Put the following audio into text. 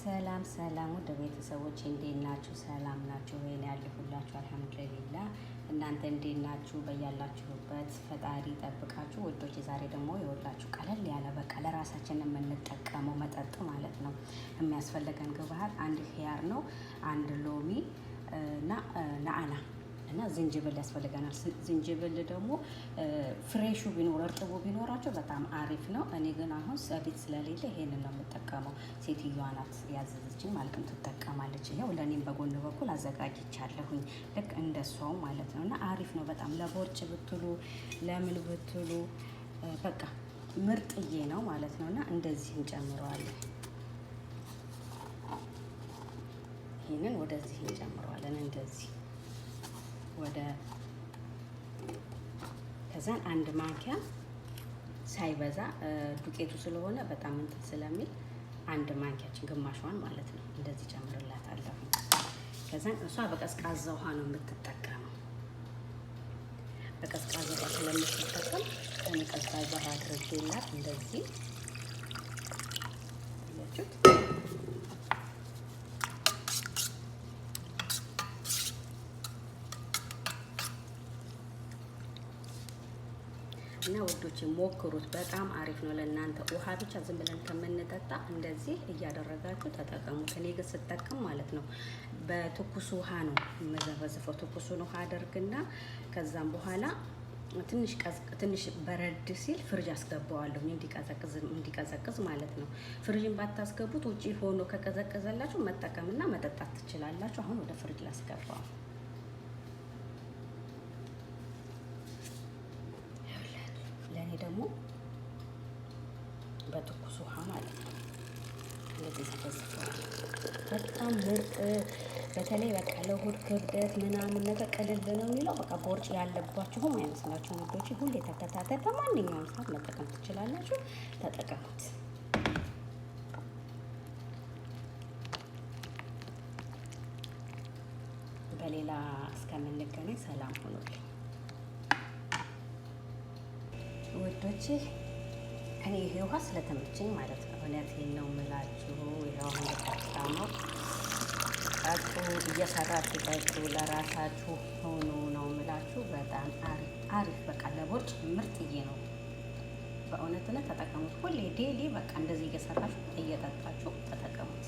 ሰላም ሰላም፣ ውድ ቤተሰቦች እንዴት ናችሁ? ሰላም ናችሁ ወይ? ያለሁላችሁ አልሐምዱሊላህ። እናንተ እንዴት ናችሁ? በያላችሁበት ፈጣሪ ጠብቃችሁ ውዶች። ዛሬ ደግሞ የወላችሁ ቀለል ያለ በቃ ለራሳችን የምንጠቀመው መጠጥ ማለት ነው። የሚያስፈልገን ግብአት አንድ ኪያር ነው፣ አንድ ሎሚ እና ናአና እና ዝንጅብል ያስፈልገናል። ዝንጅብል ደግሞ fresh ኡ ቢኖር እርጥቡ ቢኖራቸው በጣም አሪፍ ነው። እኔ ግን አሁን ቤት ስለሌለ ይሄንን ነው የምጠቀመው። ሴትዮዋ ናት ያዘዘችኝ ማለት ነው፣ ትጠቀማለች። ይኸው ለእኔም በጎን በኩል አዘጋጅቻለሁኝ ልክ እንደሷው ማለት ነው። እና አሪፍ ነው በጣም ለቦርጭ ብትሉ ለምን ብትሉ በቃ ምርጥዬ ነው ማለት ነው። እና እንደዚህ እንጨምረዋለን። ይሄንን ወደዚህ እንጨምረዋለን እንደዚህ ወደ ከዛን አንድ ማንኪያ ሳይበዛ ዱቄቱ ስለሆነ በጣም እንትን ስለሚል አንድ ማንኪያችን ግማሿን ማለት ነው እንደዚህ ጨምርላታለሁ። ከዛን እሷ በቀዝቃዛ ውሃ ነው የምትጠቀመው። በቀዝቃዛ ውሃ ስለምትጠቀም እኔ ቀዝቃዛ ውሃ አድርጌላት እንደዚህ ያችሁት እና ውዶቼ ሞክሩት። በጣም አሪፍ ነው ለእናንተ። ውሃ ብቻ ዝም ብለን ከምንጠጣ እንደዚህ እያደረጋችሁ ተጠቀሙት። እኔ ግን ስጠቀም ማለት ነው በትኩሱ ውሃ ነው የምዘፈዝፈው። ትኩሱን ውሃ አደርግና ከዛም በኋላ ትንሽ በረድ ሲል ፍሪጅ አስገባዋለሁ እንዲቀዘቅዝ ማለት ነው። ፍሪጅን ባታስገቡት ውጪ ሆኖ ከቀዘቀዘላችሁ መጠቀምና መጠጣት ትችላላችሁ። አሁን ወደ ፍሪጅ ላስገባው። ለእኔ ደግሞ በትኩስ ውሃ ማለት ነው እንደዚህ ዘፈዝፈዋለሁ። በጣም ምርጥ በተለይ በቃ ለሆድ ክብደት ምናምን ነገር ቅልል ነው የሚለው። በቃ ቦርጭ ያለባችሁም አይመስላችሁም ውዶቼ። ሁሌ ተከታታይ በማንኛውም ሰዓት መጠቀም ትችላላችሁ። ተጠቀሙት። በሌላ እስከምንገናኝ ሰላም ሆኖልኝ ውዶቼ። እኔ ይሄ ውሃ ስለተመቸኝ ማለት ነው። እውነቴን ነው የምላችሁ። ይኸው አሁን ጠጣ ነው። ጠጡ፣ እየሰራችሁ ጠጡ፣ ለራሳችሁ ሆኑ ነው የምላችሁ። በጣም አሪፍ አሪፍ፣ በቃ ለቦርጭ ምርጥዬ ነው። በእውነት ተጠቀሙት። ሁሌ daily በቃ እንደዚህ እየሰራችሁ እየጠጣችሁ ተጠቀሙት።